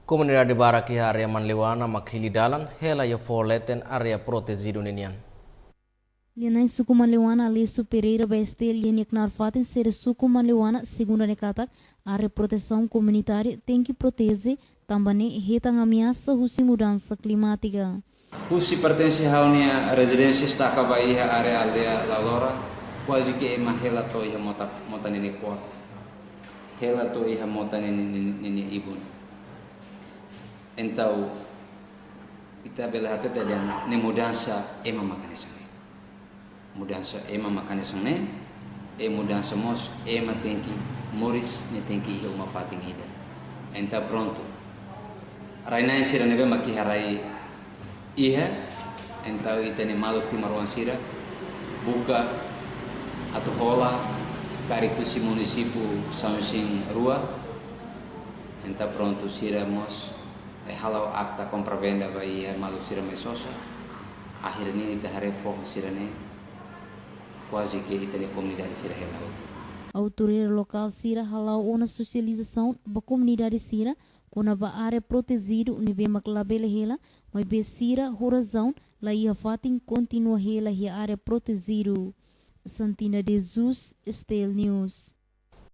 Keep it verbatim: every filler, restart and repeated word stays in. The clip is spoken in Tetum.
Komunidade barak iha área Manleuana mak hili dalan hela iha foho leten área protejidu ninian. Lian-na'in suku Manleuana Alessio Pereira ba STL nia knaar fatin sede suku Manleuana segunda ne'e katak área protesaun komunitária tenke proteje tanba ne'e hetan ameasa husi mudansa klimátika. Husi pertense ha'u-nia rezidénsia estaka ba iha área aldeia Lalora, kuaze ke ema hela to'o iha mota, mota ninia kuak. Hela to'o iha mota ninia, ninia, ninia ibun. Entaun, ita bele hatete dehan ne'e mudansa ema mak hanesan ne'e. Mudansa ema mak hanesan ne'e, i mudansa mós ema tenke moris, ne'e tenke iha uma fatin ida. Entaun prontu. Rai-na'in sira ne'ebé mak iha rai iha, entaun ita-nia maluk timoroan sira buka atu hola karik husi munisípiu sanulu-resin-rua. Entaun prontu sira mós, eh, hala'o akta kompra-venda ba iha maluk sira mai sosa. Akhir ne'e ita haree foho sira-ne'e kuaze ke ita-nia komunidade sira hela hotu. Autoridade lokál sira hala'o ona sosializasaun ba komunidade sira kona-ba área protejidu ne'ebé mak labele hela, maibé sira ho razaun la iha fatin kontinua hela iha área protejidu. Santina de Jesus, STL News.